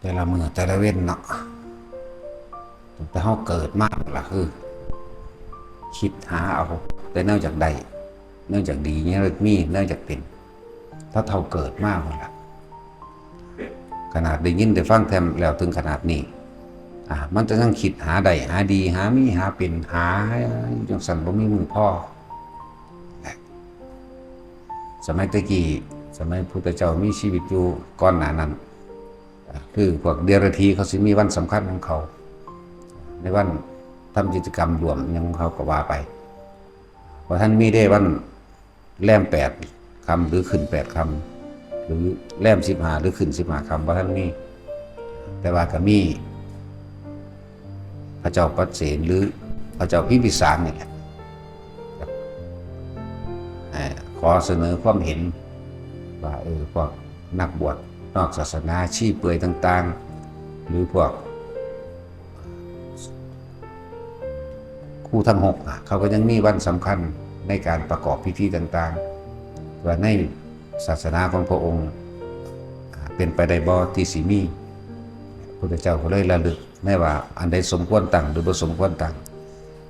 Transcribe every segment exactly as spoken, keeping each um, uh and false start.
แต่ละมื้อแต่ละเว็นเนาะ ตั้งแต่เฮาเกิดมาล่ะคือ คิดหาเอาแต่แนวอยากได้ แนวอยากดี แนวอยากมี แนวอยากเป็น ถ้าเฒ่าเกิดมาพุ้นล่ะ ขนาดได้ยินได้ฟังแถมแล้วถึงขนาดนี้ อ่า มันจะยังคิดหาได้ หาดี หามี หาเป็น หาอยู่จังซั่น บ่มีมื้อพอ สมัยแต่กี้ สมัยพุทธเจ้ามีชีวิตอยู่ก่อนหน้านั้น อ่า คือพวกเดรัจฉีเขาสิมีวันสำคัญของเขา ในวันทำกิจกรรมร่วมหยังของเขาก็ว่าไป บ่ทันมีเด้วันแรมแปดค่ำหรือขึ้นแปดค่ำ หรือแรมสิบห้าหรือขึ้นสิบห้าค่ำ บ่ทันมี แต่ว่าก็มี พระเจ้าปเสนหรือพระเจ้าพิมพิสารนี่แหละ เอ่อ ขอเสนอความเห็นว่า เออ พวกนักบวชนอกศาสนา ชีเปลือยต่างๆ หรือพวกครูทั้งหกอะ เขาก็ยังมีวันสำคัญในการประกอบพิธีต่างๆ ว่าในศาสนาของพระองค์ อ่า เป็นไปได้บ่ที่สิมี พุทธเจ้าก็เลยระลึกในว่าอันใดสมควรตั้งหรือบ่สมควรตั้ง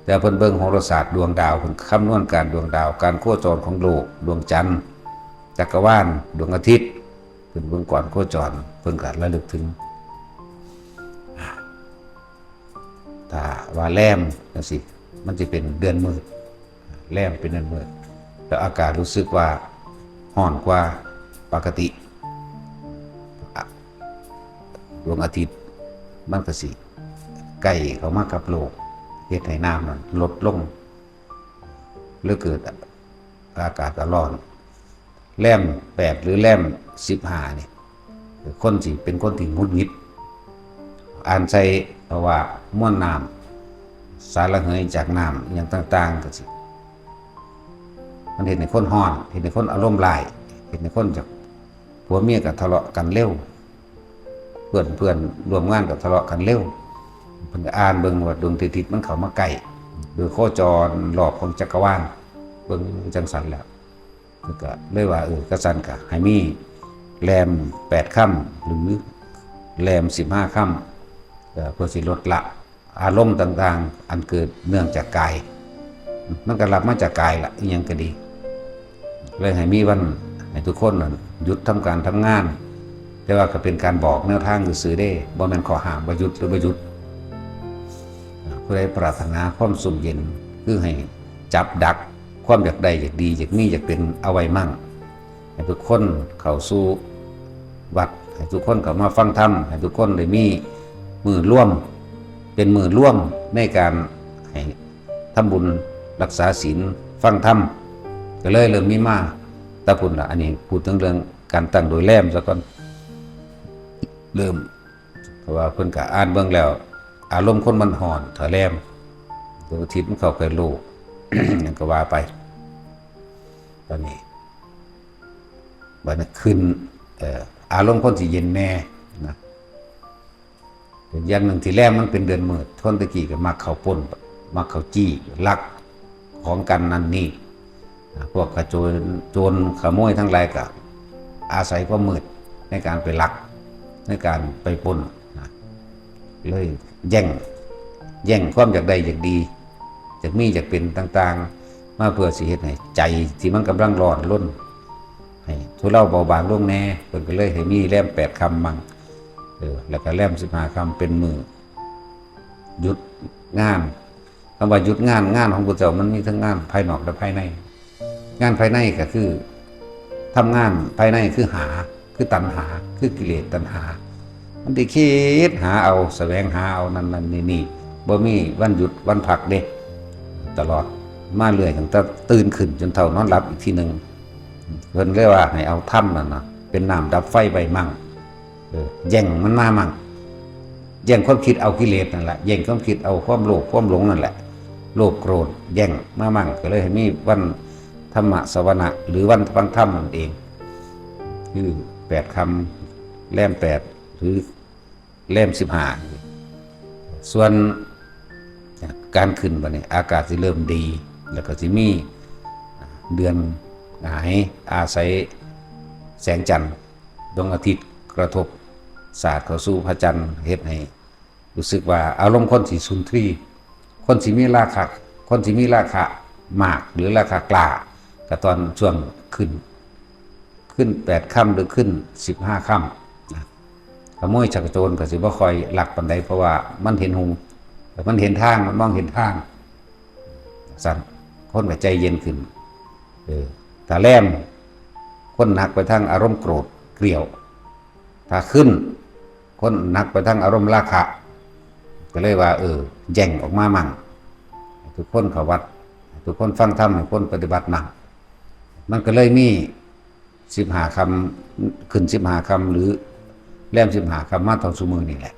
แต่เพิ่นเบิ่งโหราศาสตร์ดวงดาว เพิ่นคำนวณการดวงดาว การโคจรของโลก ดวงจันทร์ จักรวาล ดวงอาทิตย์ เพิ่นเบิ่งก่อนโคจร เพิ่นก็ระลึกถึง อ่า ถ้าว่าแรมจังซี่ มันสิเป็นเดือนมืด แรมเป็นเดือนมืด แล้วอากาศรู้สึกว่าร้อนกว่าปกติ อ่ะ ดวงอาทิตย์มันก็สิใกล้เข้ามากับโลก เฮ็ดให้น้ำนั้นลดลง หรือเกิดอากาศร้อน แรมแปดหรือแรมสิบห้านี่ คนสิเป็นคนที่หงุดหงิด อ่านใส่ เพราะว่ามวลน้ำ สารระเหยจากน้ำอหย่างต่างๆ ก็สิ มันเฮ็ดให้คนร้อน เฮ็ดให้คนอารมณ์ร้าย เฮ็ดให้คนจากผัวเมียก็ทะเลาะกันเร็ว เพื่อนเพื่อนร่วมงานก็ทะเลาะกันเร็ว เพิ่นก็อ่านเบิ่งว่าดวงอาทิตย์มันเข้ามาใกล้ โดยโคจรรอบของจักรวาล เบิ่งจังซั่นแล้ว เพิ่นก็เลยว่า เออ กะซั่นก็ให้มีแรมแปดค่ำ หรือแรมสิบห้าค่ำ เอ่อ เพื่อสิลดละอารมณ์ต่างๆ อันเกิดเนื่องจากกาย มันก็รับมาจากกายละ อิหยังก็ดี เลยให้มีวันให้ทุกคนนั่นหยุดทำการทำงาน แต่ว่าก็เป็นการบอกแนวทางซื่อๆ เด้ บ่แม่นข้อห้ามว่าหยุดหรือบ่หยุด ผู้ใดปรารถนาความสุขเย็น คือให้จับดักความอยากได้ อยากดี อยากมี อยากเป็น เอาไว้มั่ง ให้ทุกคนเข้าสู่วัด ให้ทุกคนเข้ามาฟังธรรม ให้ทุกคนได้มีมื้อรวม เป็นมื้อรวมในการให้ทำบุญ รักษาศีล ฟังธรรม ก็เลยเริ่มมีมาแต่พุ้นล่ะ อันนี้พูดถึงเรื่องการตั้งโดยแรมซะก่อน เริ่ม เพราะว่าเพิ่นก็อ่านเบิ่งแล้ว อารมณ์คนมันร้อนถ้าแรม ดวงอาทิตย์มันเข้าใกล้โลก หยังก็ว่าไป บัดนี้ บัดนี้ขึ้น เอ่อ อารมณ์คนสิเย็นแน่นะ อย่างหนึ่งที่แรมมันเป็นเดือนมืด คนตะกี้ก็มักเข้าปล้น มักเข้าจี้ ลักของกันนั่นนี่ อ่า พวกขโจร โจรขโมยทั้งหลายก็อาศัยความมืดในการไปลัก ในการไปปล้นนะ เลยแย่ง แย่งความอยากได้อยากดี อยากมีอยากเป็นต่างๆ มาเพื่อสิเฮ็ดให้ใจที่มันกำลังร้อนรน ให้ทุเลาเบาบางลงแน่ เพิ่นก็เลยให้มีแรมแปดค่ำมั่ง เออ แล้วก็แรมสิบห้าค่ำเป็นมื้อหยุดงาน คำว่าหยุดงาน งานของพุทธเจ้ามันมีทั้งงานภายนอกและภายใน งานภายในก็คือทำงานภายในคือหา คือตัณหา คือกิเลสตัณหา มันได้คิดหาเอา แสวงหาเอานั่นนั่นนี่นี่ บ่มีวันหยุดวันพักเด้ ตลอดมาเรื่อยตั้งแต่ตื่นขึ้นจนเฒ่านอนหลับอีกทีหนึ่ง เพิ่นเลยว่าให้เอาธรรมนั่นน่ะ เป็นน้ำดับไฟไว้มั่ง เออ แย่งมันมามั่ง แย่งความคิดเอากิเลสนั่นแหละ แย่งความคิดเอาความโลภความหลงนั่นแหละ โลภโกรธแย่งมามั่ง ก็เลยให้มีวันธรรมสวนะ หรือวันฟังธรรมนั่นเอง คือแปดค่ำ แรมแปด หรือแรมสิบห้า ส่วนการขึ้นบัดนี้ อากาศสิเริ่มดี แล้วก็สิมีเดือนหงาย อาศัยแสงจันทร์ ดวงอาทิตย์กระทบ สาดเข้าสู่พระจันทร์ เฮ็ดให้รู้สึกว่าอารมณ์คนสิสุนทรีย์ คนสิมีราคะ คนสิมีราคะมากหรือราคะกล้า ก็ตอนช่วงขึ้น ขึ้นแปดค่ำหรือขึ้นสิบห้าค่ำนะ ขโมยชักโจรก็สิบ่ค่อยลักปานใด เพราะว่ามันเห็นหุง มันเห็นทาง มันมองเห็นทาง ซั่น คนก็ใจเย็นขึ้น เออ ถ้าแรม คนหนักไปทางอารมณ์โกรธเกรี้ยว ถ้าขึ้น คนหนักไปทางอารมณ์ราคะ ก็เลยว่า เออ แย่งออกมามั่ง ทุกคนเข้าวัด ทุกคนฟังธรรม ให้คนปฏิบัติมั่ง มันก็เลยมีสิบห้าค่ำ ขึ้นสิบห้าค่ำ หรือแรมสิบห้าค่ำมาเท่าซุมื้อนี่แหละ